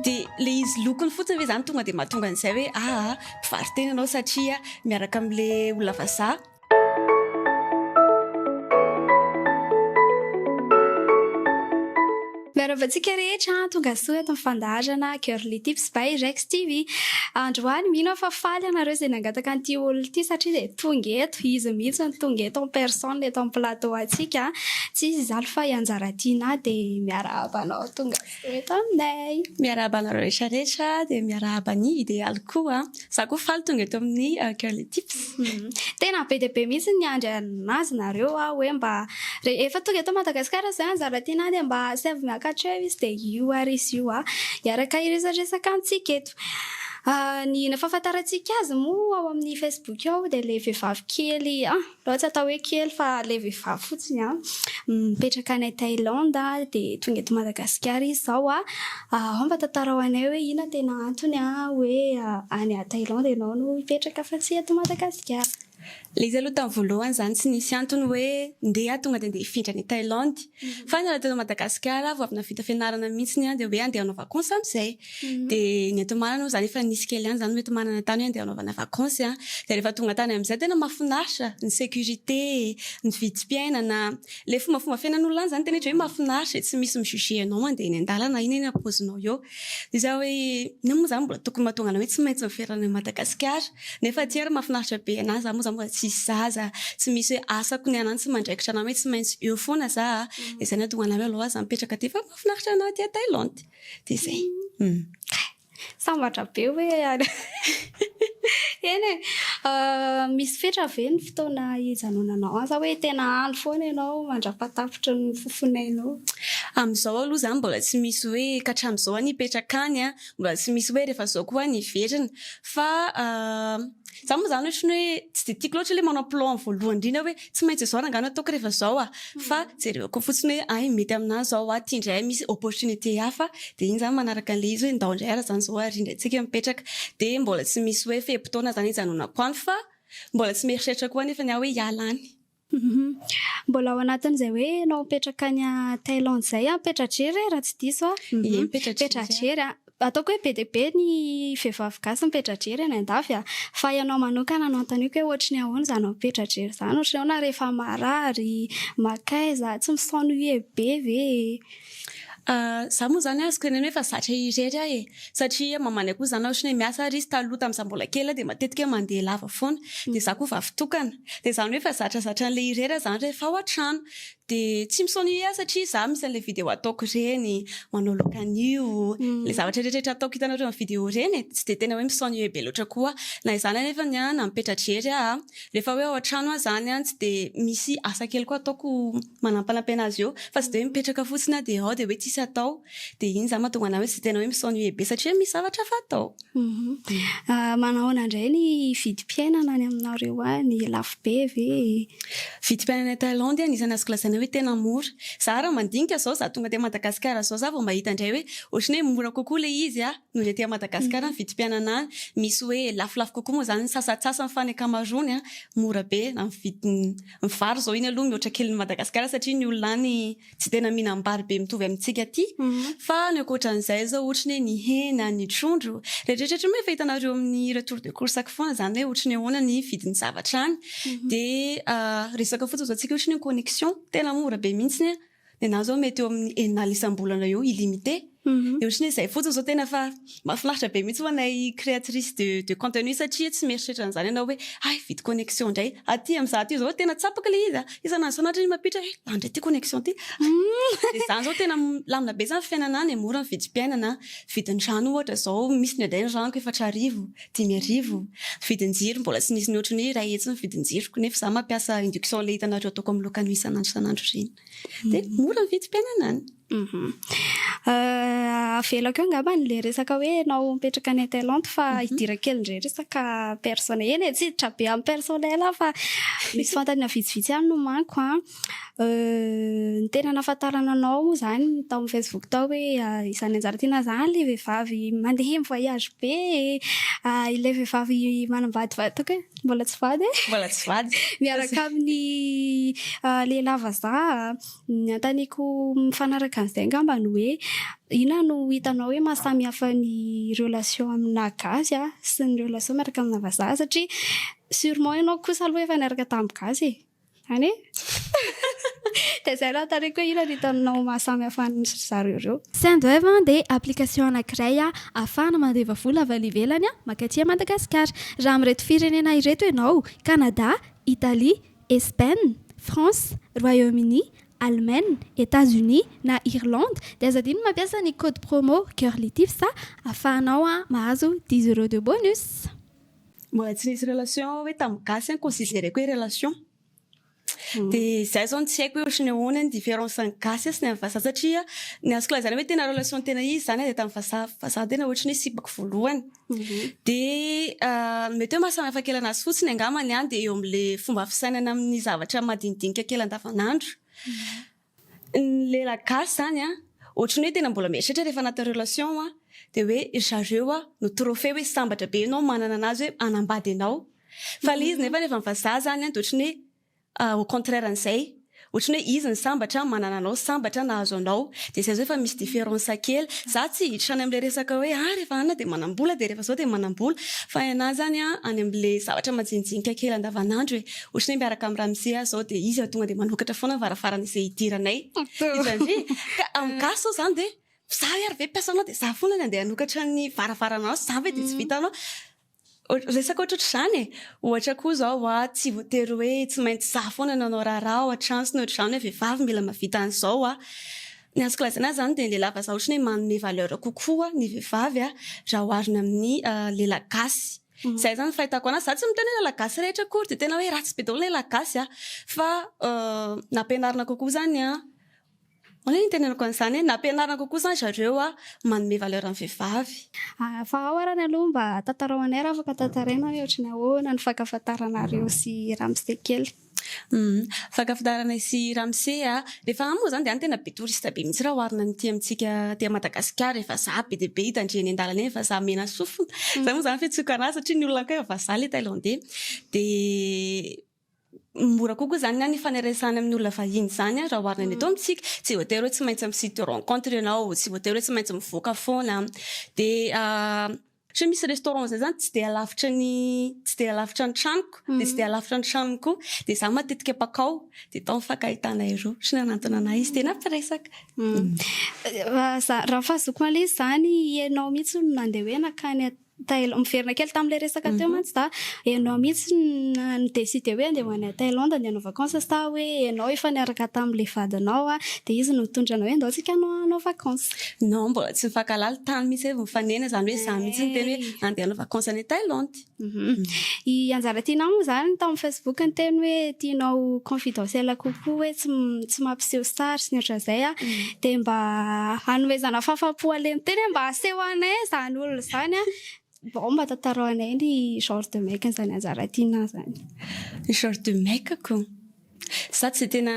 Dia ilay izy lokony fotsiny ve izany tonga dia mahatonga an'izay hoe aa mpivaro-tena ianao satria miaraka amin'ilay olona vazaha? Miarahaba antsika rehetra, tonga soa eto amin'ny fandaharana Girly Tips by Rex TV. Androany mino aho fa faly ianareo izay nangataka an'ity olona ity satria dia tonga eto, izy mihitsy no tonga eto en personne eto amin'ny plateau antsika. Tsy iza izany fa i Anjara Tiana dia miarahaba anao tonga soa eto aminay. Miarahaba anareo rehetra rehetra dia miarahaba an'i Idealy koa. Za koa faly tonga eto amin'ny Girly Tips. Tena be dia be mihitsy ny niandry anazy nareo a hoe mba rehefa tonga eto Madagasikara zay anjara tiana dia mba asaivo miakatra eo izy dia io ary izy io a hiaraka hiresadresaka amintsika eto. Ny fahafantarantsika azy moa ao amin'ny Facebook ao dia ilay vehivavy kely an! Aleo tsy atao hoe kely fa ilay vehivavy fotsiny an, mipetraka any Thaïlande dia tonga eto Madagasikara izy izao an. Ao mba tantarao anay hoe inona tena antony hoe any Thaïlande ianao no hipetraka fa tsy eto Madagasikara. Ilay izy aloha tamin'ny voalohany izany tsy nisy antony hoe ndeha aho tonga dia ndeha hifindra any Thaïlande fa niala teto Madagasikara aho vao avy nahavita fianarana mihitsy aho dia hoe andeha hanao vacances amin'izay. Dia ny enti-manana moa izany efa nisy kely ihany izany no enti-manana tany hoe andeha hanaovana vacances an. Dia rehefa tonga tany amin'izay tena mahafinaritra, ny sécurité, ny vidim-piainana, ilay fombafomba fiainan'olona any izany tena hoe mahafinaritra e, tsy misy mi-juger anao mandeha eny an-dalana na inona na inona paozinao eo. Dia izaho hoe inona moa izany mbola tokony mahatonga anao hoe tsy maintsy miverina any Madagasikara nefa aty ary mahafinaritra be anà, izaho moa izany mbola tsisy zaza, tsy misy hoe asako ny anà tsy mandraikitra anà hoe tsy maintsy eo foana za a. Dia izay no nahatonga anà hoe aleo aho za mipetraka aty fa mahafinaritra anà aty Thaïlande. Dia izay. Kay! Sambatra be hoe any. Eny e! Misy fetra ve ny fotoana hijanonanao any sa hoe tena any foana ianao mandra-pahatapitry ny fofonainao? Amin'izao aloha izany mbola tsy misy hoe ka hatramin'izao aho nipetraka any an, mbola tsy misy hoe rehefa izao koa aho niverina. Fa Za moa zany ohatry ny hoe tsy dia tiako loatra ilay manao plan voalohany indrindra hoe tsy maintsy izao rangahy no ataoko rehefa izao ah! Fa jerevako fotsiny hoe hay mety aminà izao ah, ity indray misy opportunité hafa dia iny zany manaraka an'ilay izy hoe ndao indray ary zany izao arindrantsika mipetraka. Dia mbola tsy misy hoe fe-potoana zany hijanonako any fa mbola tsy mieritreritra koa anefa ny aho hoe hiala any. Mbola ao anatin'izay hoe ianao mipetraka any Thaïlande izay an, mipetra-drery e raha tsy diso aho. Ie, mipetra-drery. Mipetra-drery an. Ataoko hoe be dia be ny vehivavy gasy mipetra-drery any an-dafy an. Fa ianao manokana no anontaniako hoe ohatry ny ahoana izany mipetra-drery izany? Ohatry ny ahoana rehefa marary, mankaiza, tsy mi-s'ennuyer be ve e? Za moa zany azoko tenenina hoe efa zatra irery aho e! Satria mamanay koa zany ohatry ny hoe miasa ary izy taloha tamin'izaho mbola kely dia matetika hoe mandeha lava foana. Dia za koa vavy tokana. Dia izany hoe efa zatrazatra an'ilay irery aho zany rehefa ao an-trano. Dia tsy mi-s'ennuyer aho satria za misy an'ilay vidéo ataoko ireny, manao laoka an'io, ilay zavatra rehetrarehetra ataoko hitanareo amin'ny vidéo ireny e! Tsy dia tena hoe mi-s'ennuyer be loatra koa aho. Na izany anefa ny ahy na mipetra-drery aho an, rehefa hoe ao an-trano aho izany an, tsy dia misy asa kely koa ataoko manampanampy anazy eo fa tsy dia hoe mipetraka fotsiny aho dia ao dia hoe tsisy atao dia iny izany mahatonga anah hoe tsy tena hoe mi-s'ennuyer be satria misy zavatra hafa atao. Manahoana indray ny vidim-piainana any aminareo any? Lafo be ve? Vidim-piainana any Thaïlande anisan'ny azoko lazaina hoe tena mora. Za raha mandinika izao, za tonga aty Madagasikara izao za vao mahita indray hoe ohatran'ny hoe mora kokoa ilay izy noho ny aty Madagasikara ny vidim-piainana any. Misy hoe lafolafo kokoa moa izany ny sasantsasany fa ny ankamaroany mora be na ny vidin'ny Ny vary izao iny aloha mihoatra kely ny Madagasikara satria ny olona any tsy tena mihinam-bary be mitovy amintsika aty. Fa ny ankoatran'izay izao ohatry ny hoe ny hena, ny trondro, rehetrarehetra moa efa hitanareo amin'ny retour de course-ko foana izany hoe ohatry ny ahoana ny vidin'ny zavatra any. Dia resaka fotsiny izao tsika ohatry ny hoe connexion, tena mora be mihitsy an. Ny anah zao mety eo amin'ny enina alina isam-bolana eo illimité. Dia ohatran'ny hoe izay fotsiny izao tena fa mahafinaritra be mihitsy ho anay créatrice de de contenu satria tsy mieritreritra an'izany ianao hoe hay hividy connexion indray. Aty amin'izaho aty izao tena tsapako ilay izy a! Isan'andro isan'andro iny mampiditra hoe lany indray ity connexion ity. Dia izany izao tena milamina be izany ny fiainana any e, mora ny vidim-piainana, vidin-drano ohatra izao misy indraindray ny ranoko 4000, 5000, vidin-jiro mbola tsy nisy nihoatry ny hoe 100 ny vidin-jiroko nefa izaho mampiasa induction ilay hitanareo ataoko amin'ny laoka anio isan'andro isan'andro ireny. Dia mora ny vidim-piainana any. Avelako eo angamba ilay resaka hoe ianao mipetraka any Thaïlande fa hidirako kely indray resaka personnel. Eny e, tsy hiditra be amin'ny personnel aho fa misy fanontaniana vitsivitsy ihany no manko an. Ny tena nahafantarana anao moa izany tao amin'ny Facebook tao hoe izany anjara tiana izany ilay vehivavy mandeha mi-voyage be e, ilay vehivavy manambady vady, ataoko hoe mbola tsy vady e? Mbola tsy vady. Miaraka amin'ny lehilahy vazaha. Ny anontaniako mifanaraka. Manaraka an'izay angamba ny hoe inona no hitanao hoe maha samy hafa ny relation amina gasy a sy ny relation miaraka amina vazaha, satria sûrement ianao kosa aloha efa niaraka tamin'ny gasy e, zany e? De zay no anontaniako hoe inona no hitanao maha samy hafa ny zareo ireo. Sendwave dia application anankiray ahafahana mandefa vola avy any ivelany mankaty Madagasikara. Raha amin'ireto firenena ireto ianao: Canada, Italie, Espagne, France, Royaume-Uni, Allemagne, États-Unis na Irlande, dia aza adino mampiasa ny code promo GIRLYTIPS ahafahanao mahazo 10 € de bonus. Mbola tsy nisy relation hoe tamin'ny gasy any considéreko hoe relation. De zay zao no tsy haiko hoe ohatry ny ahoana ny différence ny gasy sy ny amin'ny vazaha, satria ny azoko lazaina hoe tena relation tena izy zany de tamin'ny vazaha. Vazaha tena ohatry ny hoe sipako voalohany, de mety hoe mahasamihafa kely anazy fotsiny angambany any de eo amin'le fomba fisainana amin'ny zavatra madinidinika kely andavanandro. Ny lehilahy gasy zany a, ohatry ny hoe tena mbola mieritreritra rehefa anaty relation a, de hoe zareo a no trophée, hoe sambatra be ianao manana anazy, hoe anambady anao. Fa le izy nefa rehefa ny vazaha zany a, de ohatry ny hoe au contraire an'izay, ohatry ny hoe izy ny sambatra manana anao, sambatra nahazo anao. De zay zao efa misy différence kely. Za tsy hiditra any amin'le resaka hoe ah, rehefa anina de manam-bola, de rehefa zao de manam-bola, fa anahy zany a, any amin'le zavatra majinijinika kely andavanandro e, ohatry ny hoe miaraka amin'ny ramose aho zao, de izy tonga de manokatra foana varavarana izay hidiranay izany. Ka amin'ny gasy zao zany, de za hoe ary ve mpiasanao, de za foana ny andeha hanokatra ny varavaranao, za ve de tsy vitanao resaka ohatrohatr'izany e? Ohatra koa zao a, tsy voatery hoe tsy maintsy za foana nanao raharaha ao an-trano sy ny ohatr'izany, hoe vehivavy mila mahavita an'izao a. Ny azoko lazaina zany, de ny lehilahy vazaha ohatry ny hoe manome valeur kokoa ny vehivavy a, raha oharina amin'ny lehilahy gasy. Zay zany ny fahitako anazy. Za tsy miteny hoe lehilahy gasy rehetra akory de tena hoe ratsy be daholo lehilahy gasy a, fa nampianarina kokoa zany a, ahoana ny itenenako an'izany, hoe nampianarina kokoa zany zareo a manome valeur ny vehivavy. Fa ao arany aloha mba tantarao anay raha afaka tantaraina hoe ohatry ny ahoana ny fankafataranareo sy ramose kely. Fankafataranay sy ramose a, rehefa any moa zany de any tena be touriste be mihitsy raha oharina amin'ity amintsika aty Madagasikara. Vazaha be dia be hita ndre eny an-dalana eny, vazaha mena sofina zay moa zany fiantsoako anazy, satria ny olona koa efa vazaha le Thaïlandais. De mora kokoa zany ny ifaneresana amin'ny olona vahiny zany a, raha oharina ny eto amintsika. Tsy voatery hoe tsy maintsy amin'ny site de rencontre ianao, tsy voatery hoe tsy maintsy mivoaka foana. De ohatra hoe misy restaurant zay zany tsy de alavitra ny tranoko, de tsy de alavitra ny tranony koa, de za matetika mpakao, de tao mifankahitanay roa sy nanantona anahy izy, tena mpiresaka. Raha fahazoako an'ilay izy zany, ianao mihitsy no nandeha hoe nankany Thaïlande, miverina kely tamin'ilay resaka teo mantsy za, ianao mihitsy no décidé hoe andeha ho any Thaïlande, andeha hanao vacances, sa hoe ianao efa niaraka tamin'ilay vadinao a, de izy no nitondra anao hoe andao tsika hanao vacances? Non, mbola tsy nifankahalala tany mihitsy hoe mifanena zany, hoe za mihitsy niteny hoe andeha hanao vacances any Thaïlande. I Anjara Tianao moa zany tamin'ny Facebook niteny hoe tianao confidentiel kokoa, hoe tsy mampiseho sary sy ny ohatran'izay a, de mba hanomezana fahafahampo an'ilay miteny hoe mba aseho anay zany olona zany a, bon, mba tantarao anay ny genre de mec zany Anjara Tiana zany. Ny genre de mec-ko, za tsy de tena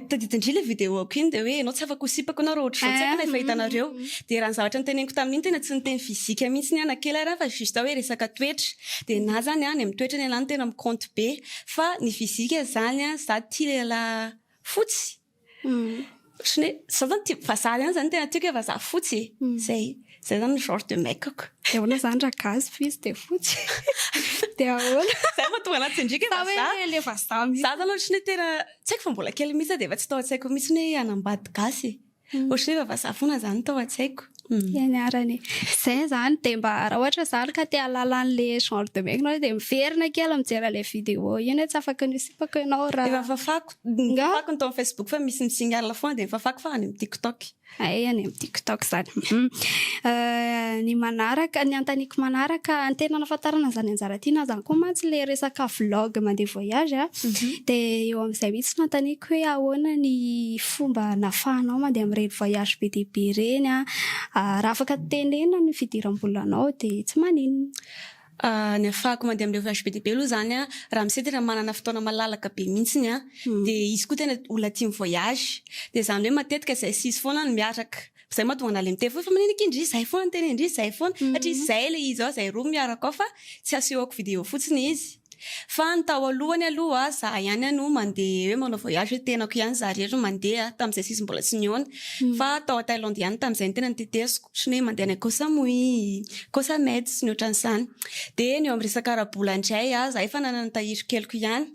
tadidindry le vidéo-ko iny, de hoe ianao tsy afaka ho sipako na raha ohatr'izao, tsy haiko na efa hitanareo. De raha ny zavatra niteneniko tamin'iny, tena tsy niteny physique mihitsy ny ana kely ary fa juste hoe resaka toetra. De na zany a, ny amin'ny toetra ny anahy no tena mi-compte be, fa ny physique zany a, za tia lehilahy fotsy, ohatry ny hoe za zany tia vazaha ihany zany, tena tiako hoe vazaha fotsy e. Zay zany ny genre de mec-ko. De ahoana zany raha gasy fa izy de fotsy, de ahoana? Zay mahatonga anahy tsy indrika Sa hoe vazaha. Le vazaha mihitsy? Za zany ohatry ny hoe tena tsy haiko, fa mbola kely mihitsy de efa tsy tao an-tsaiko mihitsy ny hoe hanambady gasy, ohatry ny hoe efa vazaha foana zany tao an-tsaiko. Ianarany zay zany, de mba raha ohatra zany ka te hahalala an'le genre de mec nareo, de miverina kely mijery an'le vidéo iny hoe tsy afaka ny sipako ianao raha Efa nifafako. Nga? Nifafako ny tao amin'ny Facebook, fa misy mi-signale foana de nifafako, fa any amin'ny TikTok. Ay, any amin'ny TikTok zany. Ny manaraka, ny antaniko manaraka, ny tena nahafantarana an'izany Anjara Tiana zany koa mantsy le resaka vlog mandeha voyage a, de eo amin'izay mihitsy no antaniko hoe ahoana ny fomba nahafahanao mandeha amin'ireny voyage be dia be ireny a, raha afaka tenenina ny fidiram-bolanao de tsy maninona. Ny ahafahako mandeha amin'ilay voyage be dia be aloha zany a, raha misy tena manana fotoana malalaka be mihitsiny a, de izy koa tena olona tia mi-voyage, de zany hoe matetika zay sy izy foana no miaraka. Zay mahatonga anah le miteny hoe fa manino akia ndry, zay foana ny teny ndry, zay foana, satria zay le izy ao, zay roa miaraka ao, fa tsy asehoko vidéo fotsiny izy. Fa ny tao alohany aloha za ihany no mandeha hoe manao voyage hoe tenako ihany za irery no mandeha tamin'izay sisa mbola tsy nihaona. Fa tao à Thaïlande ihany tamin'izay no tena niteteziko. Ohatran'ny hoe mandeha any Koh Samui, Koh Samet sy ny ohatran'izany. Dia ny eo amin'ny resaka ara-bola indray za efa nanana ny tahiry keliko ihany.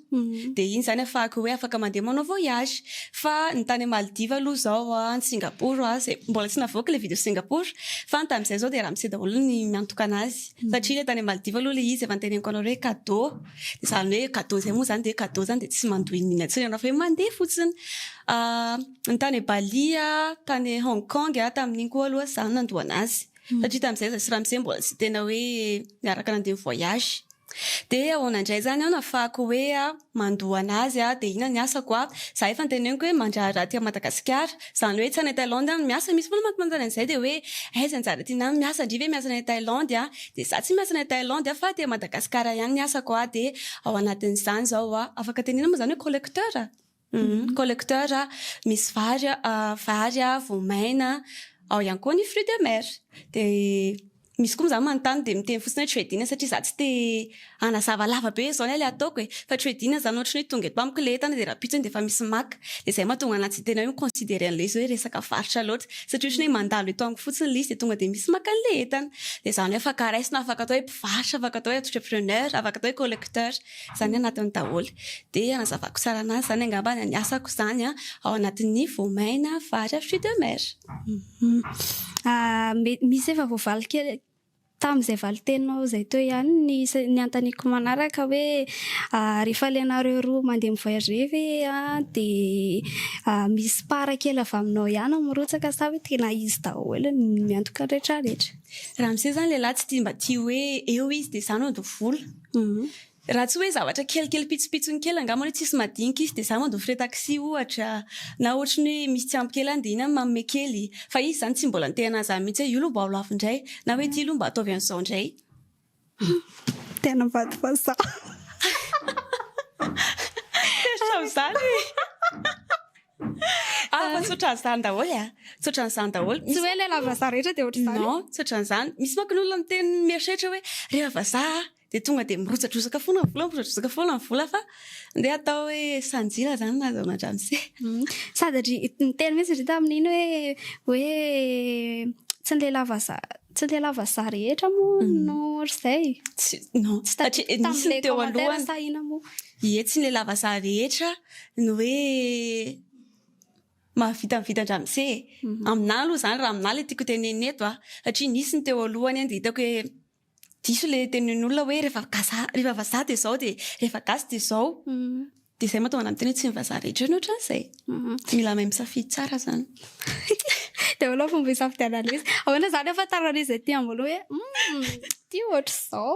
Dia iny izany ahafahako hoe afaka mandeha manao voyage. Fa ny tany Maldives aloha izao an, Singapour an, izay mbola tsy navoaka ilay video Singapour, fa ny tamin'izay izao dia ramose daholo ny miantoka an'azy. Satria ilay tany Maldives aloha ilay izy efa noteneniko anareo hoe cadeau. Dia izany hoe cadeau izay moa izany dia cadeau izany dia tsy mandoa inona inona intsony ianao fa hoe mandeha fotsiny. Ny tany Bali an, tany Hong Kong an, tamin'iny koa aloha izaho no nandoa an'azy. Satria tamin'izay izaho sy ramose mbola tsy tena hoe niaraka nandeha ni-voyage. Dia ahoana indray izany aho no ahafahako hoe mandoa an'azy dia inona ny asako a? Za efa noteneniko hoe mandraharaha aty Madagasikara, izany hoe tsy any Thaïlande aho no miasa, misy foana manko manontany an'izay dia hoe aiza anjara tiana no miasa, ndry ve miasa any Thaïlande a? Dia za tsy miasa any Thaïlande fa aty Madagasikara ihany ny asako a, dia ao anatin'izany izao a, afaka tenenina moa izany hoe collecteur? Collecteur, misy vary, vary, voamaina, ao ihany koa ny fruits de mer. Dia misy koa moa izany manontany dia miteny fotsiny hoe trading satria izaho tsy te hanazava lava be hoe izao anie ilay ataoko e. Fa trading izany ohatran'ny hoe tonga eto amiko ilay entana dia rahampitso dia efa misy maka. Dia izay mahatonga anahy tsy tena hoe mi-considerer an'ilay izy hoe resaka varotra loatra. Satria ohatran'ny hoe mandalo eto amiko fotsiny ilay izy dia tonga dia misy maka an'ilay entana. Dia izany hoe afaka raisina, afaka atao hoe mpivarotra, afaka atao hoe entrepreneur, afaka atao hoe collecteur. Izany anatiny daholo. Dia hanazavako tsara anazy izany angamba ny asako izany ao anatin'ny voamaina, vary ary fruits de mer. Misy efa voavaly kely tamin'izay valin-teninao izay teo ihany ny ny anontaniako manaraka hoe rehefa ilay nareo roa mandeha mi-voyage ireny ve dia misy part kely avy aminao ihany no mirotsaka sa hoe tena izy daholo no miantoka ny rehetrarehetra? Ramose izany lehilahy tsy tia mba tia hoe eo izy dia izaho no handoa vola. Raha tsy hoe zavatra kelikely pitsopitsony kely angamba hoe tsisy madinika izy dia za mandoa frais taxi ohatra na ohatry ny hoe misy tsy ampy kely any dia iny aho manome kely fa izy izany tsy mbola niteny an'izany mihitsy hoe io aloha mba ho lafo indray na hoe ity aloha mba ataovy an'izao indray. Tena vady vazaha. Tezitra amin'izany e! Ah fa tsy ohatran'izany daholo e! Tsy ohatran'izany daholo. Tsy hoe lehilahy vazaha rehetra dia ohatr'izany. Non, tsy ohatran'izany. Misy manko ny olona miteny mieritreritra hoe rehefa vazaha dia tonga dia mirotsadrotsaka foana ny vola, mirotsadrotsaka foana ny vola fa ndeha atao hoe sanjila izany na azahoana an-dramose. Sady ry niteny mihitsy ry tamin'iny hoe hoe tsy ny lehilahy vazaha tsy ny lehilahy vazaha rehetra moa no ohatr'izay. Tsy non, satria nisy ny teo alohany. Sa inona moa? Ie, tsy ny lehilahy vazaha rehetra ny hoe mahavita ny vitan-dramose e. Aminà aloha izany, raha aminà ilay tiako tenenina eto a, satria nisy ny teo alohany dia hitako hoe diso ilay tenenin'olona hoe rehefa gaza, rehefa vazaha dia izao dia rehefa gasy dia izao. Dia izay mahatonga anà miteny hoe tsy ny vazaha rehetra no ohatran'izay. Mila mahay misafidy tsara izany. Dia ahoana ny fomba hisafidianana izy? Ahoana izany ahafantarana izy aty am-boalohany hoe ity ohatr'izao?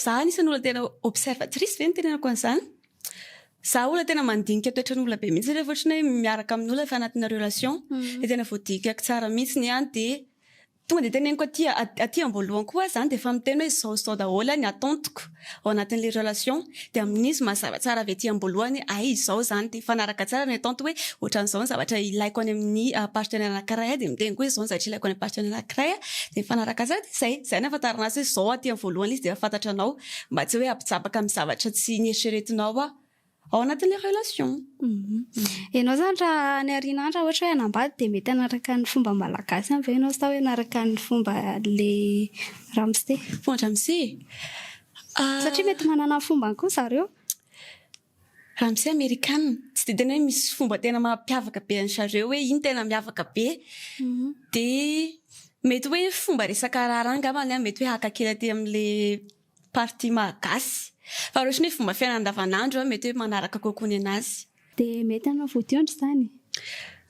Za anisan'ny olona tena observatrice ve no itenenako an'izany? Za olona tena mandinika toetran'olona be mihitsy rehefa ohatran'ny hoe miaraka amin'olona efa anatina relation dia tena voadinikako tsara mihitsy ny ahy dia tonga dia teneniko aty aty am-boalohany koa aho izany dia efa miteny hoe izao sy izao daholo ny attente-ko ao anatin'ilay relation dia amin'izy mazava tsara avy aty am-boalohany hoe hay izao izany dia mifanaraka tsara ny attente hoe ohatran'izao ny zavatra ilaiko any amin'ny partenaire anankiray dia miteny koa hoe izao ny zavatra ilaiko any amin'ny partenaire anankiray dia mifanaraka tsara dia izay. Izay no ahafantarana azy hoe izao aty amin'ny voalohany izy dia efa fantatra anao mba tsy hoe hampijabaka amin'ny zavatra tsy nieritreretinao ao anatin'ilay relation. Ianao izany raha any aoriana any raha ohatra hoe hanambady dia mety hanaraka ny fomba malagasy ihany ve ianao sa hoe hanaraka ny fomba le ramose? Fomba ramose? Satria mety manana ny fombany koa zareo. Ramose amerikana, tsy dia tena hoe misy fomba tena mampiavaka be an-dry zareo hoe iny tena miavaka be. Dia mety hoe fomba resaka raharaha angambany an, mety hoe haka kely aty amin'ilay partie maha gasy. Fa raha ohatry ny hoe fomba fiainana andavanandro an, mety hoe manaraka kokoa ny an'azy. Dia mety hanao vodiondry izany?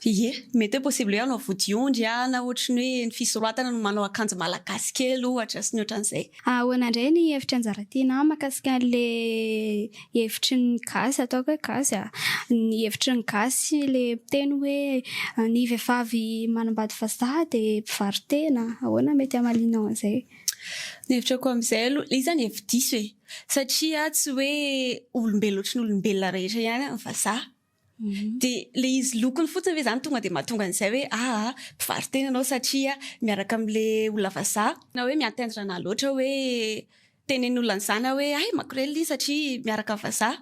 Ie, mety hoe possible hoe hanao vodiondry aho na ohatry ny hoe ny fisoratana no manao akanjo malagasy kely ohatra sy ny ohatran'izay. Ahoana indray ny hevitr'i Anjaratiana mahakasika an'ilay hevitry ny gasy, ataoko hoe gasy a, ny hevitry ny gasy ilay miteny hoe ny vehivavy manambady vazaha dia mpivaro-tena, ahoana mety hamalianao an'izay? Ny hevitrako amin'izay aloha, ilay izy izany hevi-diso e! Satria tsy hoe olombelona ohatry ny olombelona rehetra ihany ny vazaha. Dia ilay izy lokony fotsiny ve izany tonga dia mahatonga an'izay hoe aa mpivaro-tena ianao satria miaraka amin'ilay olona vazaha? Na hoe mi-atteindre anà loatra hoe. tenenin'olona an'izany aho hoe hay makorelina izy satria miaraka amin'ny vazaha.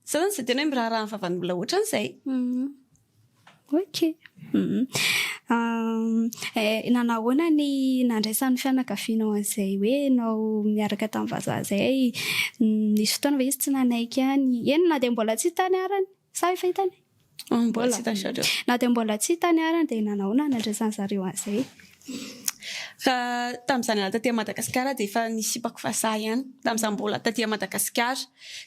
Za zany tsy dia tena hoe miraharaha ny vavan'olona ohatran'izay. Ok. Nanahoana ny nandraisan'ny fianakavianao an'izay hoe ianao miaraka tamin'ny vazaha izay? Nisy fotoana ve izy tsy nanaiky ihany? Eny na dia mbola tsy hitany arany. Sa efa hitany? Mbola tsy hitany zareo. Na dia mbola tsy hitany arany dia nanahoana ny nandraisan'ny zareo an'izay? Fa tamin'izaho niala taty Madagasikara dia efa nisy sipako vazaha ihany. Tamin'izaho mbola taty Madagasikara.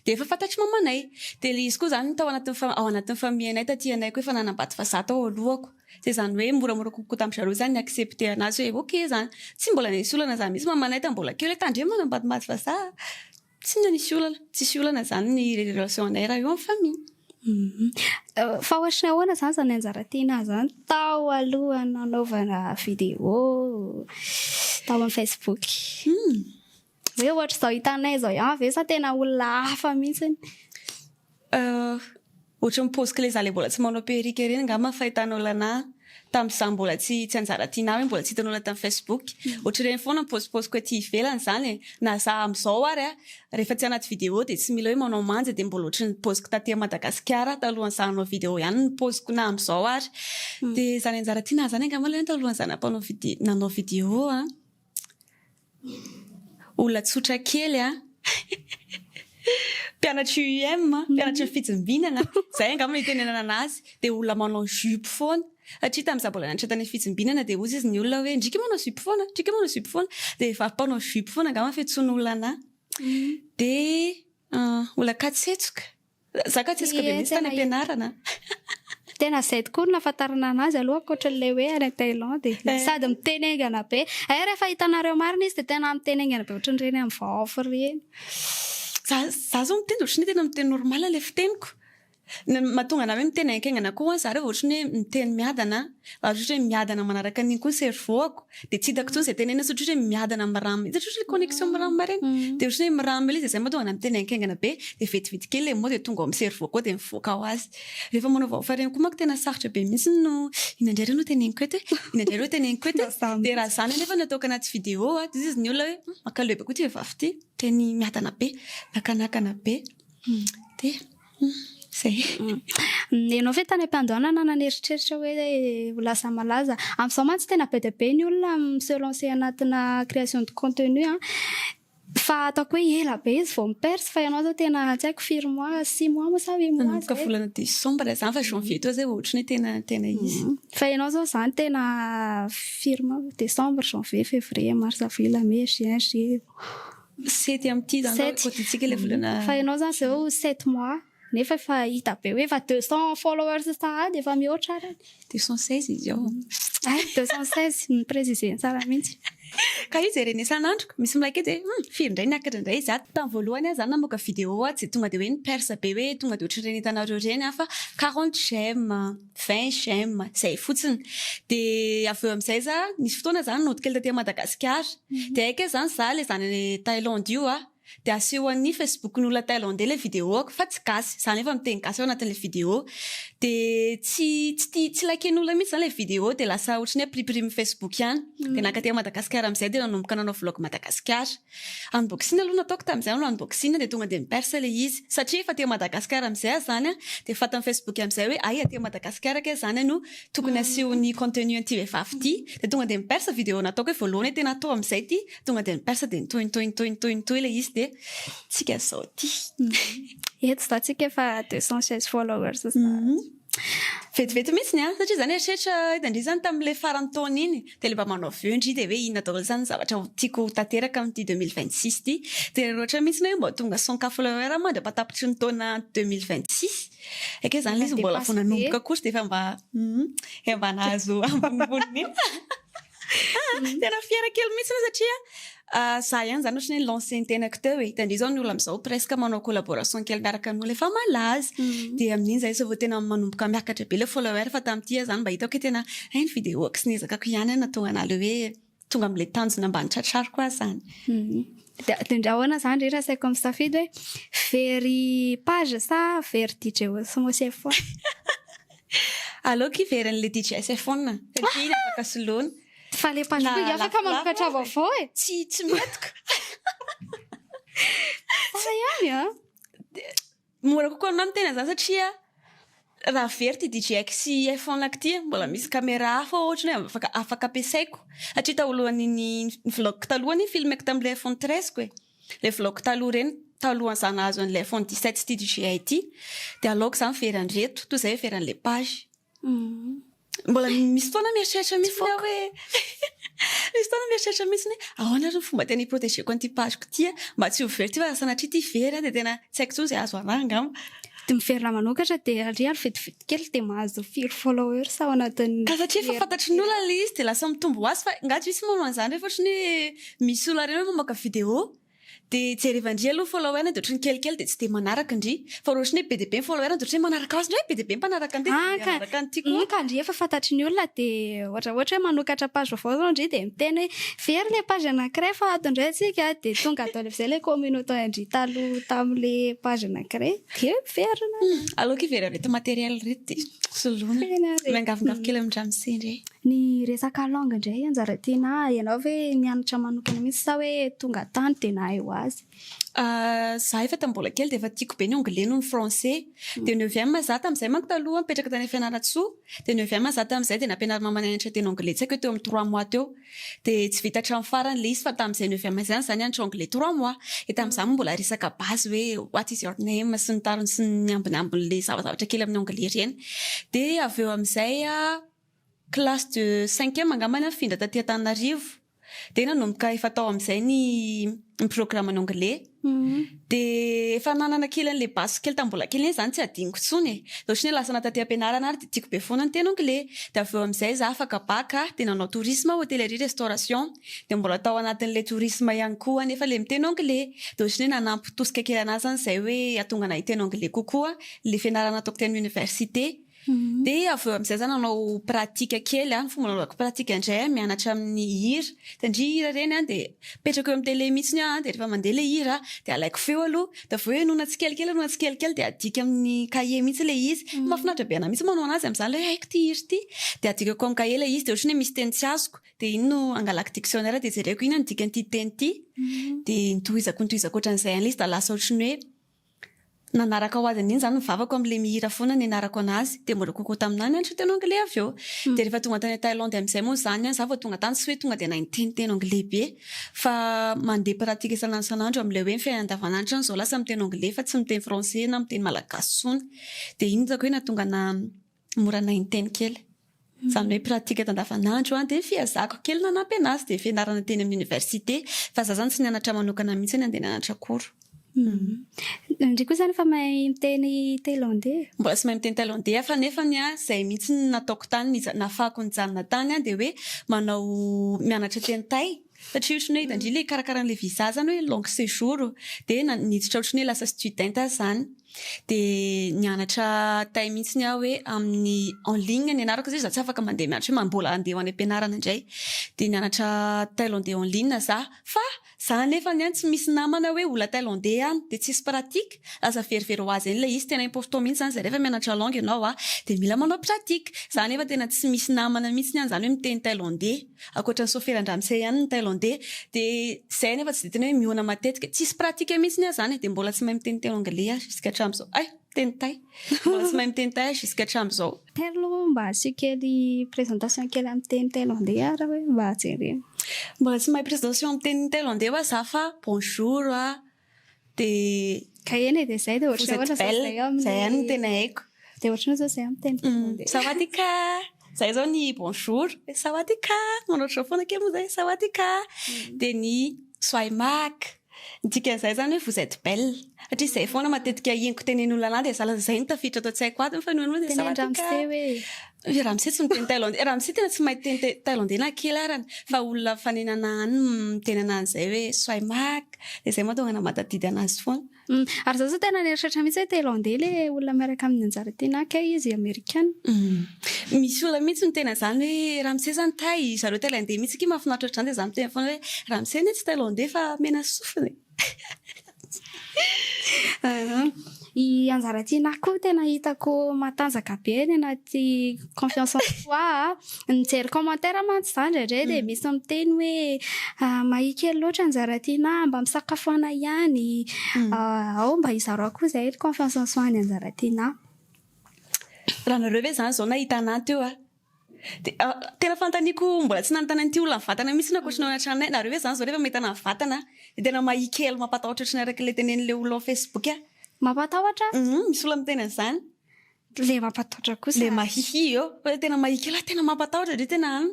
Dia efa fantatr'i mamanay. Dia ilay izy koa izany tao anatin'ny fa- ao anatin'ny famille-nay taty anay koa efa nanambady vazaha tao alohako. Dia izany hoe moramora kokoa tamin-dry zareo izany ny accepter anazy hoe ok izany. Tsy mbola nisy olana izany mihitsy mamanay tamin'ny mbola kely hoe tandremo manambadimbady vazaha. Tsy nanisy olana, tsisy olana izany ny relation anay raha eo amin'ny famille. Fa ohatry ny ahoana izany izany anjara tiana izany tao alohan'ny nanaovana vidéo tao amin'ny Facebook? Hoe ohatry izao hitanay izao ihany ve sa tena olona hafa mihitsy? Ohatry ny paoziko ilay izaho ilay mbola tsy manao perruque ireny angamba ny fahitan'olona anah tamin'izaho mbola tsy tsy anjara tiana hoe mbola tsy hitan'olona tamin'ny Facebook. Ohatr'ireny foana ny paozipaoziko aty ivelany izany e. Na izaho amin'izao ary a, rehefa tsy anaty vidéo dia tsy mila hoe manao manja dia mbola ohatry ny paoziko taty Madagasikara talohan'izaho hanao vidéo ihany ny paoziko na amin'izao ary. Dia izany anjara tiana izany angamba aloha talohan'izaho nampanao vide- nanao vidéo a. Olona tsotra kely a! Mpianatry UM, mpianatry ny fitsimbinana, izay angamba no itenenana anazy, dia olona manao jupe foana, satria tamin'izaho mbola nianatra tany amin'ny fitsimbinana dia hozy izy ny olona hoe ndry ka manao jupe foana, ndry ka manao jupe foana, dia vehivavy mpanao jupe foana angamba ny fiantsoan'olona anahy. Dia olona katsetsoka. Za ka tsisy be mihitsy tany am-pianarana. Tena izay tokoa no nahafantarana anazy aloha ankoatran'ilay hoe any Thaïlande e. Sady miteny haingana be. Hay rehefa hitanareo marina izy dia tena miteny haingana be ohatran'ireny amin'ny voix off ireny. Za za zao miteny dia ohatran'ny hoe tena miteny normal ilay fiteniko. Ny mahatonga anah hoe miteny hainkaingana koa za rehefa ohatran'ny hoe miteny miadana ary ohatra hoe miadana manaraka an'iny koa ny cerveau-ako. Dia tsy hitako intsony izay tenenina satria ohatran'ny hoe miadana miram mihitsy, ohatran'ny hoe connexion miram ireny. Dia ohatran'ny hoe miram ilay izy dia izay mahatonga anah miteny hainkaingana be, dia vetivety kely ilay mot dia tonga ao amin'ny cerveau ko dia mivoaka ho azy. Rehefa manao vaofa ireny koa manko tena sarotra be mihitsy no inona indray ireo no teneniko eto e? Inona indray ireo teneniko eto e? Dia raha izany anefa no ataoko anaty vidéo a, dia hoy izy ny olona hoe mankaleo be koa ity vehivavy ity, miteny miadana be, miakanakana be. Dia. Zay. Ianao ve tany am-piandohana nanana eritreritra hoe ho lasa malaza? Amin'izao mantsy tena be dia be ny olona mi-se lancer anatina création de contenu an, fa ataoko hoe ela be izy vao mi-perce fa ianao zao tena tsy haiko firy mois, six mois moa sa huit mois zay? Nanomboka volana décembre zany fa janvier teo zay vao ohatran'ny hoe tena tena izy. Fa ianao zao zany tena firy mois? Décembre, janvier, février, mars, avril, mai, juin, juillet. Sept amin'ity zany zao côté-ntsika ilay volana. Fa ianao zany zao sept mois nefa efa hita be hoe efa 200 followers sahady efa mihoatra ary. 216 izy io. Hay 216 ni-préciser tsara mihitsy. Ka io jerena isan'andro, misy mi-like dia hum firy indray niakatra indray izy ato. Tamin'ny voalohany aho zany namoaka vidéo aho tsy tonga dia hoe ni-perce be hoe tonga dia ohatran'ireny hitanareo ireny aho fa 40 j'aime, 20 j'aime, izay fotsiny. Dia avy eo amin'izay za, nisy fotoana za nody kely taty Madagasikara. Dia hay kay zany za ilay zany any Thaïlande io a, dia asehon'ny Facebook-n'olona Thaïlandais ilay vidéo-ko fa tsy gasy, za nefa miteny gasy ao anatin'ilay vidéo. Dia tsy tsy tia tsy liken'olona mihitsy zany ilay vidéo dia lasa ohatran'ny hoe piripirimin'ny Facebook ihany. Dia nankaty Madagasikara amin'izay dia nanomboka nanao vlog Madagasikara. Unboxing aloha nataoko tamin'izay nanao unboxing dia tonga dia ni-perce ilay izy. Satria efa aty Madagascar amin'izay aho izany an, dia fantan'ny Facebook amin'izay hoe hay aty Madagascar kay izany no tokony aseho ny contenu an'ity vehivavy ity. Dia tonga dia ni-perce vidéo nataoko hoe voalohany hoe tena atao amin'izay ity, tonga dia ni-perce dia nitohy nitohy nitohy nitohy nitohy ilay izy dia tsika izao ity. Eto izao tsika efa 216 followers sahady. Vetivety mihitsy an, satria za nieritreritra aiza ndry zany tamin'ilay faran'ny taona iny, dia ilay mba manao vœux ndry dia hoe inona daholo zany ny zavatra ho tiako ho tanteraka amin'ity 2026 ity, dia nirohotra mihitsy hoe mba ho tonga 100 K follower aho mandra-pahatapitry ny taona 2026, hay kay zany ilay izy mbola vao nanomboka akory dia efa mba efa mba nahazo ambonimboniny iny, tena fier kely mihitsy aho satria Za ihany zany ohatran'ny hoe ni-lancer ny tenako teo e, hitan-dry zao ny olona amin'izao presque manao collaboration kely miaraka amin'olona efa malaza, dia amin'iny zay zao vao tena manomboka miakatra be ilay follower fa tamin'ity aho zany mba hitako hoe tena hay ny vidéo-ko sy ny ezakako ihany no nahatonga anah ilay hoe tonga amin'ilay tanjona mba notratrariko aho zany. Dia dia ahoana zany ry raha asaiko misafidy hoe very page sa very DJ Osmosis foana? Aleoko hiverin'ilay DJ Sefon satria iny afaka soloina. Fa le page koa afaka mamokatra vaovao e. Tsy tsy mety ka. ihany a. Mora kokoa aminah miteny an'izany satria raha very ty DJI sy iPhone ako ty mbola misy caméra hafa ohatra hoe afaka afaka ampiasaiko satria talohan'iny ny vlog taloha anie filmeko tamin'ilay iPhone 13 ko e. Ilay vlog taloha ireny talohan'izaho nahazo an'ilay iPhone 17 sy ty DJI ty de aleoko zany very an'ireto toy izay very an'ilay page. Mbola misy fotoana mieritreritra mihitsy aho hoe misy fotoana mieritreritra mihitsy hoe ahoana ary ny fomba tena hi-protéger-ko an'ity page-ko ity a, mba tsy ho very ity fa raha sanatria ity very a dia tena tsy haiko intsony izay azo anahy angamba. Dia miverina manokatra dia ary ary vetivety kely dia mahazo firy followers ao anatin'ny Ka satria efa fantatry ny olona ilay izy dia lasa mitombo ho azy fa angaha tsy misy manao an'izany rehefa ohatran'ny hoe misy olona ireny hoe mamoaka vidéo Dia jerevan-dry aloha follower dia ohatran'ny kelikely dia tsy dia manaraka ndry. Fa raha ohatran'ny hoe be dia be ny follower dia ohatran'ny hoe manaraka azy ndray, be dia be ny mpanaraka an'ity dia Ah ka, manaraka an'ity koa. ka ndry efa fantatry ny olona dia ohatra ohatra hoe manokatra page vaovao zao ndry dia miteny hoe very ilay page anankiray fa ato indray tsika dia tonga ato amin'izay ilay communauté an-dry taloha tamin'ilay page anankiray dia miverina. Aleoko hiverina ireto matériel ireto dia soloina. Tena re. Miangavingavy kely amin-dramose indray. Ny resaka langue indray Anjara Tiana, ianao ve nianatra manokana mihitsy sa hoe tonga tany dia nahay ho azy? Za efa tamin'ny mbola kely dia efa tiako be ny anglais noho ny français. Dia neuvième za tamin'izay manko taloha nipetraka tany Fianarantsoa, dia neuvième za tamin'izay dia nampianarin'i mamanay nianatra teny anglais tsy haiko hoe teo amin'ny trois mois teo. Dia tsy vita hatramin'ny farany ilay izy fa tamin'izay neuvième izay za nianatra anglais trois mois. Dia tamin'izany moa mbola resaka base hoe what is your name sy ny tariny sy ny ambinambin'ilay zavazavatra kely amin'ny anglais ireny. Dia avy eo amin'izay Classe de cinquième angambany aho nifindra taty Antananarivo. Dia nanomboka efa tao amin'izay ny ny programme ny anglais. Dia efa nanana kely an'ilay base kely tamin'ny mbola kely iny izany tsy adinoko intsony e. Dia ohatran'ny hoe lasa taty am-pianarana ary dia tiako be foana ny teny anglais. Dia avy eo amin'izay za afaka bac dia nanao tourisme hôtellerie restauration. Dia mbola tao anatin'ilay tourisme ihany koa anefa ilay miteny anglais. Dia ohatran'ny hoe nanampy tosika kely anahy izany izay hoe hahatonga anahy hiteny anglais kokoa ilay fianarana nataoko teny amin'ny université. Dia avy eo amin'izay za nanao pratique kely an, ny fomba nanaovako pratique indray an, mianatra amin'ny hira, satria hira ireny an dia mipetraka eo amin'ny télé mihitsy aho an, dia rehefa mandeha ilay hira dia alaiko feo aloha, dia avy eo henoina tsikelikely henoina tsikelikely dia adika amin'ny cahier mihitsy ilay izy, mahafinaritra be anahy mihitsy manao an'azy amin'izany ilay hoe haiko ity hira ity, dia adikako amin'ny cahier ilay izy, dia ohatran'ny hoe misy teny tsy azoko dia iny no angalako dictionnaire dia jereko inona ny dikan'ity teny ity, dia notohizako notohizako ohatran'izay ihany ilay izy dia lasa ohatran'ny hoe Nanaraka ho azy an'iny izany ny vavako amin'ilay mihira foana nianarako an'azy. Dia mora kokoa taminà ny nianatra teny anglais avy eo. Dia rehefa tonga tany Thaïlande amin'izay moa izany an, za vao tonga tany tsy hoe tonga dia nahay niteniteny anglais be fa mandeha pratique isan'andro isan'andro amin'ilay hoe ny fiainana andavanandro izany izao lasa miteny anglais fa tsy miteny français na miteny malagasy intsony. Dia iny hitako hoe nahatonga anà mora nahay niteny kely. Izany hoe pratique andavanandro an, dia ny fiezahako kely nanampy anazy, dia fianarana teny amin'ny université. Fa za zany tsy nianatra manokana mihitsy andeha nianatra cours. Ndry koa zany efa mahay miteny Thaïlandais? Mbola tsy mahay miteny Thaïlandais aho fa nefany an, izay mihitsy no nataoko tany, nahafahako nijanona tany an, dia hoe manao mianatra teny Thaï. Satria ohatran'ny hoe hitan-dry ilay hikarakara an'ilay visa zany hoe longue séjour, dia niditra ohatran'ny hoe lasa student aho zany. Dia nianatra Thaï mihitsy aho hoe amin'ny en ligne ny anarako satria za tsy afaka mandeha mianatra hoe mbola handeha ho any am-pianarana indray. Dia nianatra Thaïlandais en ligne za. Fa za nefany an tsy misy namana hoe olona Thaïlandais any dia tsisy pratique. Lasa verivery ho azy eny ilay izy. Tena important mihitsy izany izay rehefa mianatra langue ianao an, dia mila manao pratique. Za nefa tena tsy misy namana mihitsy any izany hoe miteny Thaïlandais. Ankoatra ny soferan-dramose ihany ny Thaïlandais. Dia izay anefa tsy dia tena hoe mihaona matetika. Tsisy pratique mihitsy aho izany e. Dia mbola tsy mahay miteniteny anglais aho jusqu'à hatramin'izao. Hay! Miteny Thaï. Mbola tsy mahay miteny Thaï aho jusqu'à hatramin'izao. Thaï aloha mba asio kely présentation kely amin'ny teny Thaïlandais ary hoe mba jerena. Mbola tsy mahay présentation amin'ny teny Thaïlandais hoa za fa bonjour a, dia. Ka eny e, dia izay dia ohatran'ny ahoana zao izay amin'ny. Izay ihany no tena haiko. Dia ohatran'ny ahoana zao izay amin'ny teny Thaïlandais. Sawadee ka! Izay zao ny bonjour, sawadee ka! Manao ohatr'izao foana akia moa izay, sawadee ka! Dia ny soay mak, ny dikan'izay izany hoe vous êtes belle, satria izay foana matetika henoko tenenin'olona anah dia sahala izay no tafiditra ato an-tsaiko ato nefa ny olona dia sawadee ka! Tenen-dramose hoe. I ramose tsy miteny thaïlandais, ramose tena tsy mahay miteny thaïlandais na kely arany fa olona mifanena any miteny an'izay hoe soay mak, dia izay mahatonga anah mahatadidy anazy foana. Ary za zao tena nieritreritra mihitsy hoe thaïlandais le olona miaraka amin'ny Anjara Tiana kay izy amerikana. Misy olona mihitsy miteny an'izany hoe ramose zany thaï, zareo thaïlandais mihitsy akia mahafinaritra ohatr'izany dia za miteny foana hoe ramose anie tsy thaïlandais fa mena sofina e. I Anjaratiana koa tena hitako matanjaka be any anaty confiance en soi a. Mijery commentaire mantsy za indraindray dia misy miteny hoe mahia kely loatra Anjaratiana, mba misakafoana ihany. Ao mba hizarao koa izay ny confiance en soi an'i Anjaratiana. Raha nareo ve zany zao nahita anah teo a! De tena fanontaniako mbola tsy nanontany an'ity olona mivantana mihitsy ny ankoatry ny ao an-tranonay, nareo ve zany zao rehefa mahita anah mivantana de tena mahia kely mampatahotra ohatry ny araka ilay tenenin'ilay olona ao facebook a! Mampatahotra? Misy olona miteny an'izany. Le mampatahotra kosa. Le mahihia eo, hoe tena mahia kely, tena mampatahotra ndry tena an!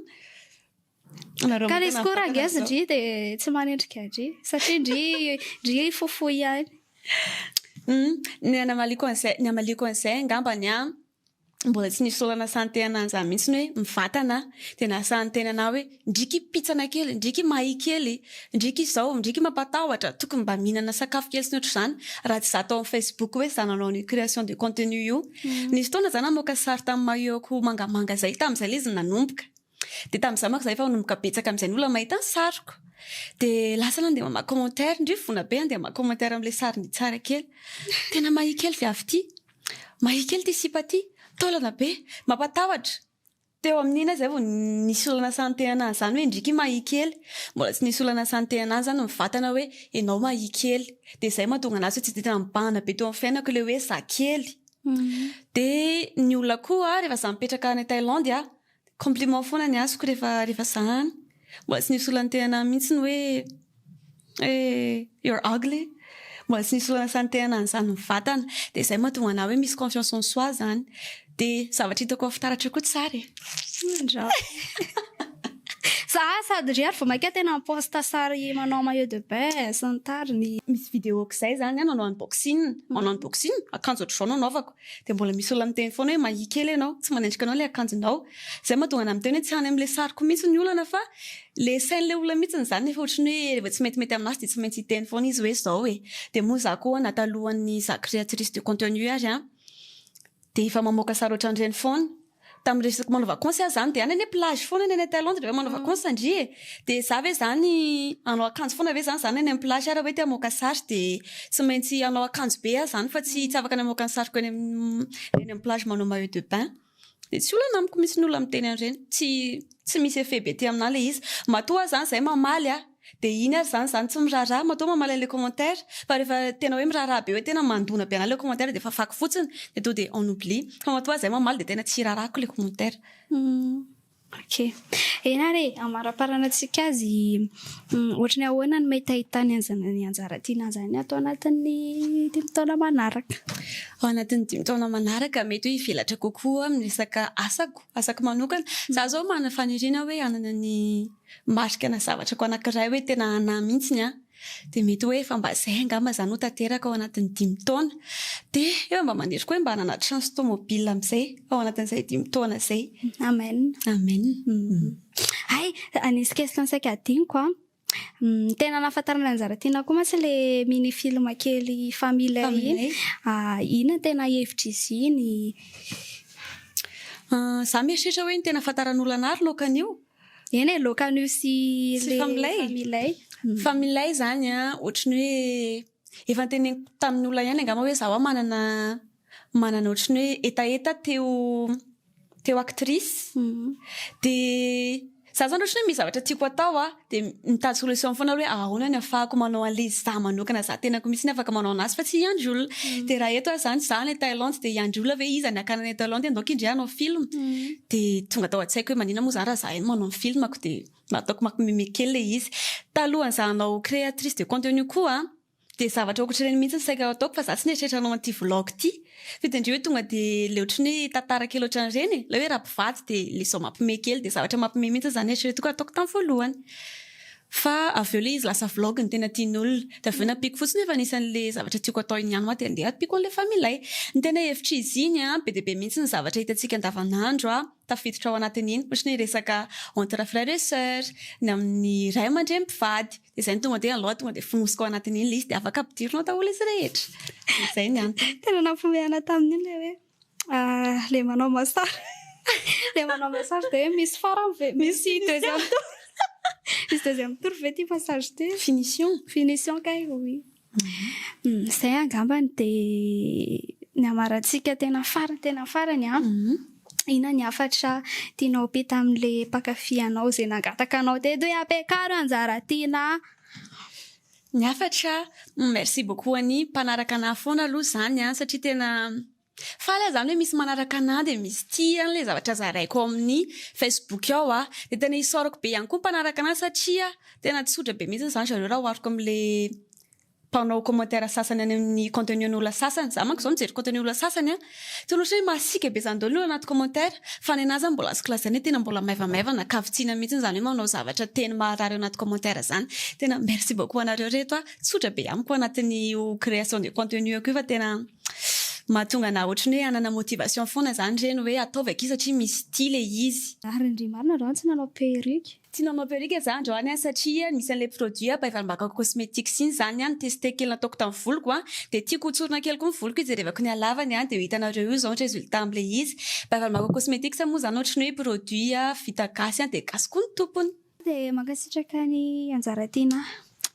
Nareo Ka mahita izy anah koa raha mivantana ngeza zao. ndry de tsy manendrika ndry satria ndry ndry fohifohy ihany. Ny namaliako an'izay, ny hamaliako an'izay angambany an, mbola tsy nisy olona nasahan-tena an'izany mihitsy ny hoe mivantana dia nasahan-tena anah hoe ndriky pitsana kely, ndriky mahia kely, ndriky izao, ndriky mampatahotra, tokony mba mihinana sakafo kely sy ny ohatr'izany raha tsy za tao amin'ny Facebook hoe za nanao an'io création de contenu io. Nisy fotoana za namoaka sary tamin'ny maillot-ko mangamanga izay, tamin'izay ilay izy no nanomboka. Dia tamin'izay manko za efa nanomboka betsaka amin'izay ny olona mahita ny sariko. Dia lasa nandeha mamaky commentaire, ndry vona be handeha hamaky commentaire amin'ilay sariny tsara kely. Tena mahia kely viavy ity. Mahia kely ity sipa ity. Taolana be. Mampatahotra. Teo amin'iny aho izay vao nisy olona nasahan-tena an'izany hoe ndriky mahia kely. Mbola tsy nisy olona nasahan-tena ahy izany mivantana hoe ianao mahia kely. Dia izay mahatonga an'azy hoe tsy dia tena mibahana be teo amin'ny fiainako ilay hoe za kely. Dia ny olona koa rehefa za mipetraka any Thaïlande aho, compliment foana ny azoko rehefa rehefa za any. Mbola tsy nisy olona niteny an'ahy mihitsy ny hoe hoe you're ugly. Mbola tsy nisy olona nasahy niteny an'ahy an'izany mivantana. Dia izay mahatonga an'ahy hoe misy confiance en soi izany. Dia zavatra hitako amin'ny fitaratra koa tsara e. Ndra. Za sady ry ary vao maika tena mi-post sary manao maillot de bain sy ny tariny. Misy vidéo-ko izay izany an, nanao unboxing, manao unboxing, akanjo ohatr'izao no anaovako. Dia mbola misy olona miteny foana hoe mahia kely ianao, tsy manendrika anao ilay akanjonao. Izay mahatonga anah miteny hoe tsy any amin'ilay sariko mihitsy ny olana fa ilay sain'ilay olona mihitsy izany nefa ohatran'ny hoe rehefa tsy metimety aminazy dia tsy maintsy hiteny foana izy hoe izao e. Dia moa izaho koa na talohan'ny izaho créatrice de contenu ary an, dia efa mamoaka sary ohatran'ireny foana. Tamin'ny resaka manao vakansy aho izany dia any anie plage foana ny any Thaïlande rehefa manao vakansy ndry e! Dia za ve izany hanao akanjo foana ve izany za any amin'ny plage ary hoe te hamoaka sary dia tsy maintsy hanao akanjo be aho izany fa tsy tsy afaka ny hamoaka ny sariko eny amin'ny eny amin'ny plage manao maillot de bain. Dia tsy olana amiko mihitsy ny olona miteny an'ireny. Tsy tsy misy effet be aty aminà ilay izy. Matoa aho izany izay mamaly a! Dia iny ary izany izany tsy miraharaha matoa mamaly an'ilay commentaire fa rehefa tena hoe miraharaha be hoe tena mandona be an'ahy ilay commentaire dia fafako fotsiny dia tonga dia on oublie fa matoa aho izay mamaly dia tena tsy iraharahako ilay commentaire. Ok. Eny ary e, amaraparana-tsika azy, ohatry ny ahoana no mety ahitany an'izany anjara tiana izany ato anatin'ny dimy taona manaraka? Ao anatin'ny dimy taona manaraka, mety hoe hivelatra kokoa amin'ny resaka asako, asako manokana. Izaho izao manana faniriana hoe hanana ny marika na zavatra ko anankiray hoe tena anah mihitsiny an, dia mety hoe efa mba izay angamba izany ho tanteraka ao anatin'ny dimy taona. Dia efa mba maniry koa hoe mba hanana trano sy tomobile amin'izay ao anatin'izay dimy taona izay. Amen. Amen. Hay, nisy question saika hadinoko an. Ny tena nahafantarana an'i Njaratiana koa mantsy ilay mini film kely Familay iny. Inona no tena hevitr'izy iny? Za mieritreritra hoe ny tena ahafantaran'olona anah ry laokan'io. Eny e, laokan'io sy le Familay. Familay izany an, ohatry ny hoe efa noteneniko tamin'ny olona ihany angamba hoe izaho manana manana ohatry ny hoe hetaheta te ho te ho actrice. Dia izaho izany ohatry ny hoe misy zavatra tiako atao an, dia mitady solution foana aloha hoe ahoana ny ahafahako manao an'ilay izy izaho manokana, izaho tenako mihitsy no afaka manao an'azy fa tsy hiandry olona. Dia raha eto aho izany, izaho any Thaïlande dia hiandry olona ve iza ny hakana any Thaïlande hoe andao kindry hanao film. Dia tonga tao an-tsaiko hoe maninona moa izany raha izaho ihany manao ny film-ko dia mba ataoko mampimeme kely ilay izy. Talohan'izaho hanao créatrice de contenu koa dia zavatra ohatr'ireny mihitsy no saika ataoko fa izaho tsy nieritreritra hanao an'ity vlog ity. Fa tendreo hoe tonga dia ilay ohatran'ny hoe tantara kely ohatran'ireny e, ilay hoe raha mpivady dia ilay izao mampime kely dia zavatra mampime mihitsy izany eritreretiko hataoko tamin'ny voalohany. Fa avy eo ilay izy lasa vlog no tena tian'olona. Dia avy eo nampiako fotsiny hoe efa anisan'ilay zavatra tiako atao iny ihany hoa dia andeha ampiako an'ilay familay. Ny tena hevitr'izy iny an, be dia be mihitsy ny zavatra hitantsika andavanandro an, tafiditra ao anatin'iny. Ohatran'ny hoe resaka entre frères et sœurs, ny amin'ny ray aman-dreny mpivady. Dia izay no tonga dia alou tonga dia fonosiko ao anatin'iny ilay izy dia afaka ampidirina ao daholo izy rehetra. Dia izay ny antony. Tena nampihomehana tamin'iny ilay hoe Le manao massage Le manao massage dia hoe misy farany ve? Misy deuxième tour Misy deuxième tour ve ity massage ity? Finition. Finition kay, oui. Izay angambany dia ny amarantsika tena farany tena farany an. Inona ny hafatra tianao ampita amin'ilay mpankafy anao izay nangataka anao teto hoe ampiakaro Anjaratiana? Ny hafatra, merci beaucoup an'i mpanaraka anah foana aloha izany an, satria tena faly aho izany hoe misy manaraka anah dia misy tia an'ilay zavatra zaraiko ao amin'ny Facebook ao an. Dia tena isaorako be ihany koa ny mpanaraka anah satria tena tsotra be mihitsy izany zareo raha ohariko amin'ilay mpanao commentaire sasany any amin'ny contenu an'olona sasany. Za manko zao mijery contenu olona sasany an, tena ohatran'ny hoe masiaka be zany daholo ny olona anaty commentaire, fa ny anahy zany mbola azoko lazaina hoe tena mbola maivamaivana, kavitsiana mihitsy zany hoe manao zavatra teny maharary ao anaty commentaire zany. Tena merci beaucoup anareo reto a, tsotra be amiko anatin'io création de contenu io fa tena mahatonga anahy ohatran'ny hoe hanana motivation foana zany ireny hoe ataovy akia satria misy tia le izy. Ary ndry marina androany tsy nanao perruque. Tsy nanao perruque za androany an satria nisy an'ilay produit by Valimbakako Cosmetics iny zany an notesteko kely nataoko tamin'ny voloko an dia tiako ho tsorina kely koa ny voloko hijerevako ny halavany an dia ho hitanareo eo izao ny résultat amin'ilay izy. By Valimbako Cosmetics moa zany ohatry ny hoe produit vita gasy an dia gasy koa ny tompony. Dia mankasitraka an'i Anjaratiana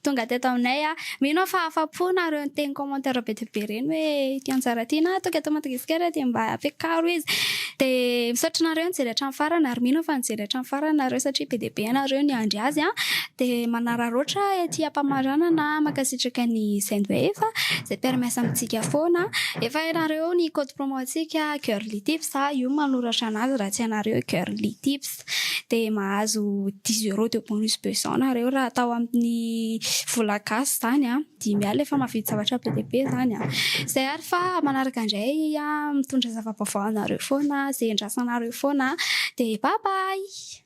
tonga teto aminay a. Mino aho fa afa-po nareo niteny commentaire be dia be ireny hoe ity Anjaratiana tonga eto Madagasikara dia mba ampiakaro izy. Dia misaotra anareo nijery hatramin'ny farany ary mino aho fa nijery hatramin'ny farany nareo satria be dia be ianareo niandry azy a. Dia manararaotra ety am-pamaranana mankasitraka ny Sendwave izay mpiara-miasa amintsika foana. Efa hainareo ny code promo antsika Girly Tips a, io manoratra anazy raha tsy hainareo Girly Tips. Dia mahazo 10 euros de bonus besoin nareo raha atao amin'ny vola gasy izany a. 50 efa mahavidy zavatra be dia be izany a. Izay ary fa manaraka indray mitondra zava-baovao anareo foana izay andrasanareo foana. Dia bye bye!